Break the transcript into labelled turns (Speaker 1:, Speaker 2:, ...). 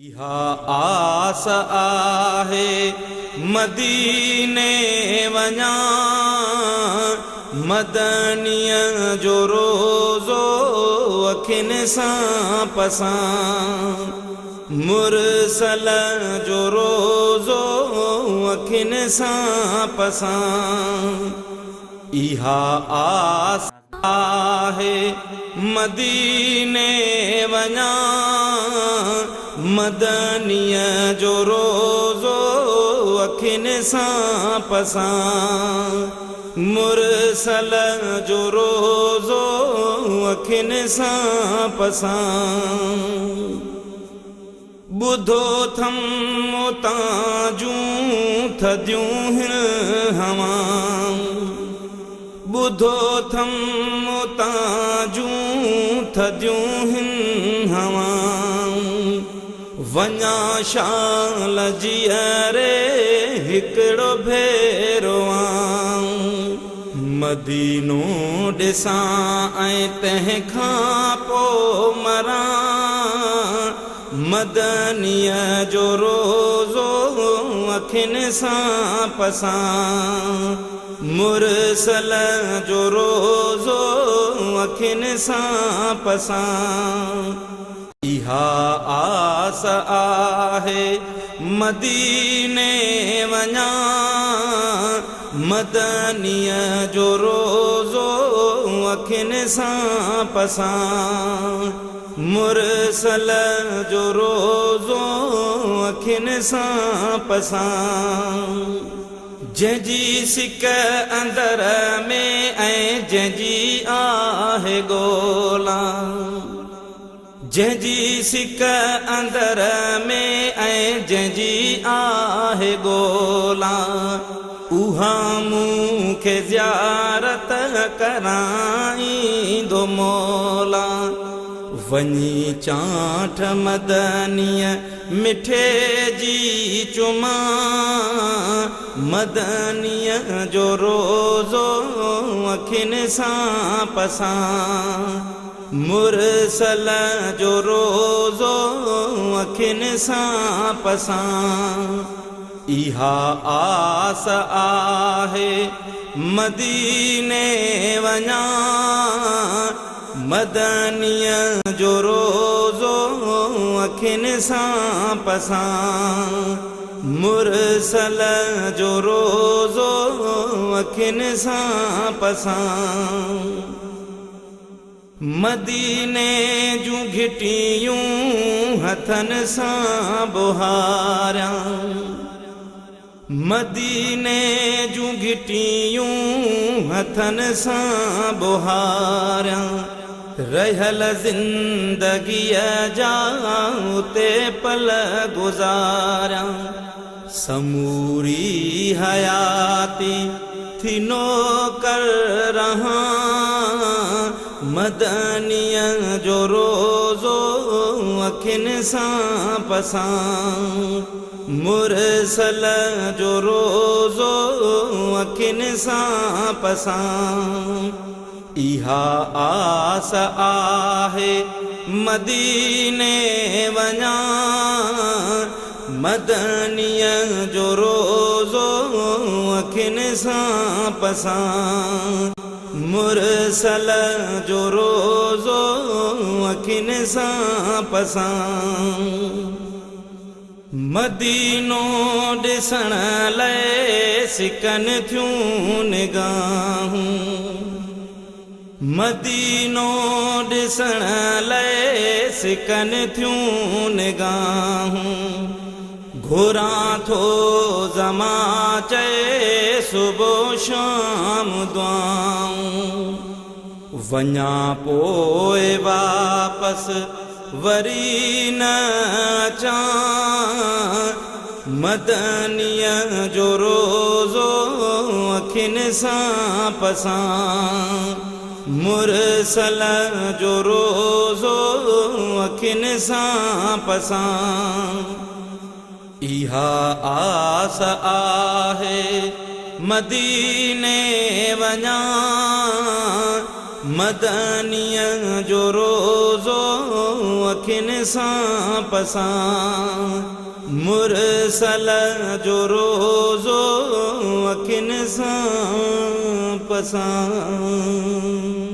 Speaker 1: اها آس آهي مديني وڃان، مدنيء جو روزو اکين سان پسان، مرسل جو روزو اکين سان پسان. اها آس آهي مديني وڃان، مدنيء جو روزو اکين سان پسان، مرسل جو روزو اکين سان پسان. ٻڌو ٿم اتان جون ٿڌيون هن هوائون، ٻڌو ٿم اتان جون ٿڌيون هن هوائون، وڃان شال جيئري هڪڙو ڀيرو آئون. مدينو ڏسان ۽ تنهن کان پوء مران، مدنيء جو روزو اکين سان پسان، مرسل جو روزو اکين سان پسان. اها آس آهي مديني وڃان، مدنيء جو روزو اکين سان پسان، مرسل جو روزو اکين سان پسان. جنهن جي سڪ اندر ۾ ۽ جنهن جي آهي ڳولا، جنهن جي سڪ اندر ۾ ۽ جنهن جي آهي ڳولا، اها مون کي زيارت ڪرائيندو مولا. وڃي چانٺ مدنيء مٺي جي چمان، مدنيء جو روزو اکين سان پسان، مرسل جو روزو اکين سان پسان. اها آس آهي مديني وڃان، مدنيء جو روزو اکين سان پسان، مرسل جو روزو اکين سان پسان. مديني جون گهٽيون هٿن سان ٻهاريان، مديني جون گهٽيون هٿن سان ٻهاريان، رهيل زندگيء جا اتي پل گذاريان. سموري حياتي ٿي نوڪر رهان، مدنيء جو روزو اکين سان پسان، مرسل جو روزو اکين سان پسان. اها آس آهي مديني وڃان، مدنيء جو روزو اکين سان پسان، مرسل جو روزو اکين سان پسان. مدينو ڏسڻ لئه سڪن ٿيون نگاهون، مدينو ڏسڻ لئه سڪن ٿيون نگاهون، گهران ٿو زمان چئي صبح شام دعائون. وڃان پوء واپس وري نه اچان، مدنيء جو روزو اکين سان پسان، مرسل جو روزو اکين سان پسان. اها آس آهي مديني وڃان، مدنيءَ جو روزو اکين سان پسان، مرسل جو روزو اکين سان پسان.